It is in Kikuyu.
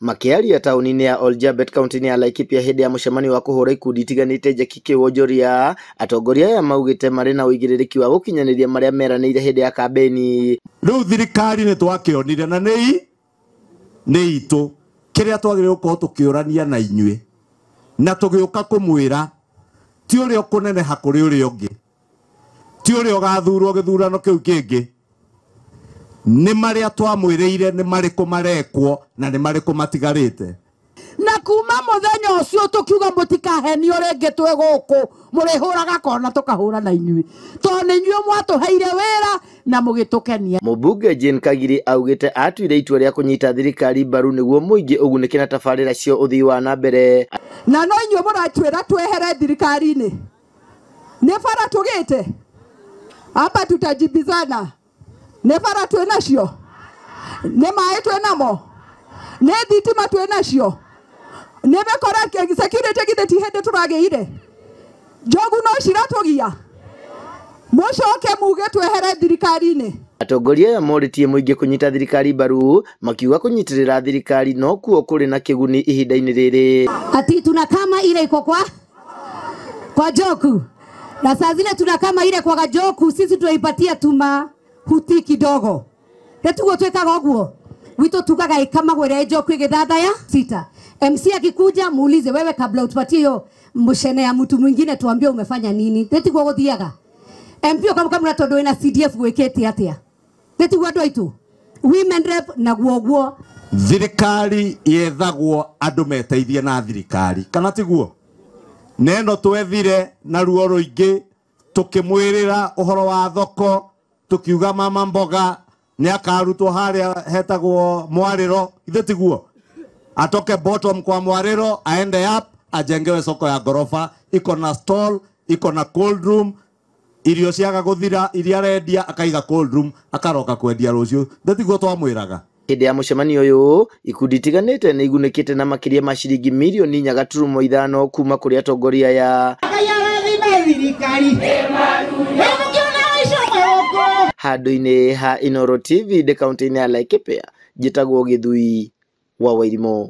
Makĩaria taũni-inĩ ya Oljabet kaunti-inĩ ya Laikipia hĩndĩ ya mũcemanio wa kũhũra ikundi itiganĩte njeki kĩwonjoria, atongoria aya maugĩte marĩ na ũigĩrĩrĩki wa gũkinyanĩria marĩa meranĩire hĩndĩ ya kambeni. Rĩu thirikari nĩ twakĩonire na nĩ itũ kĩrĩa twagĩrĩirwo gũkorwo tũkĩũrania na inyuĩ na tũgĩũka kũmwĩra ti ũrĩa ũkũneneha kũrĩ ũrĩa ũngĩ, ti ũrĩa ũgathurwo gĩthurano kĩu kĩngĩ, nĩ marĩa twamwĩrĩire nĩ marĩkũ marekwo na nĩ marĩkũ matigarĩte. Na kuma mũthenya ũcio tũkiuga mũtikahenio rĩngĩ twĩ gũkũ mũrĩhũraga kona tũkahũra na inyuĩ tondũ nĩ inyuĩ mwatũheire wĩra na mũgĩtũkenia. Mũmbunge Jane Kagiri augĩte atuire itua rĩa kũnyita thirikari mbaru nĩguo mũingĩ ũgunĩke na tabarĩra cia ũthii wa na mbere. Na no inyuĩ mũratwĩra twehere thirikari-inĩ, nĩ bara tũgĩte hapa, tutajibizana. Nĩ bara twĩ nacio, nĩ maĩ twĩ namo, nĩ thitima twĩ nacio, nĩ mĩkora security githĩ ti hĩndĩ tũragĩire, njogu no ciratũgia, mũcoke muge twehere thirikari-inĩ. Atongoria aya morĩtie mũingĩ kũnyita thirikari mbaru, makiuga kũnyitĩrĩra thirikari no kuo kũrĩ na kĩguni ihinda-inĩ rĩrĩ. Ati tunakama ile iko kwa Njoku, na saa zile tunakama ile kwa Njoku, sisi tunaipatia tuma huti kidogo tetugo twekaga ũguo witũ tugaga ikamagwo ĩrĩa Njoku ĩgĩthathaya sita. MC akikuja muulize, wewe kabla utupatie hiyo mshene ya mtu mwingine tuambie umefanya nini. Tetiguo gũthiaga MP ũkamũkamũra tondũ wĩna CDF gwĩkĩte atĩa. Tetiguo andũ aitũ women rep na guoguo. Thirikari yethagwo andũ meteithie na thirikari, kana tiguo? Neno twethire na ruo rũingĩ tũkĩmwĩrĩra ũhoro wa thoko, tukiuga mama mboga nĩ akarutwo harĩa hetagwo Mwarĩro, ithe tiguo? Atoke bottom kwa Mwarĩro aende up ajengewe soko ya gorofa, iko na stall, iko na cold room, irio ciaga gũthira iria arendia akaiga cold room akaroka kwendia rũciũ. Ithe tiguo twamwĩraga? Hĩndĩ ya mũcemanio ũyũ ikundi itiganĩte nĩ igunĩkĩte na makĩria ma ciringi mirioni 4.5 kuma kũrĩ atongoria aya. Handũ-inĩ ha Inooro TV ndĩ kaunti-inĩ ya Laikipia, njĩtagwo Gĩthui wa Wairimũ.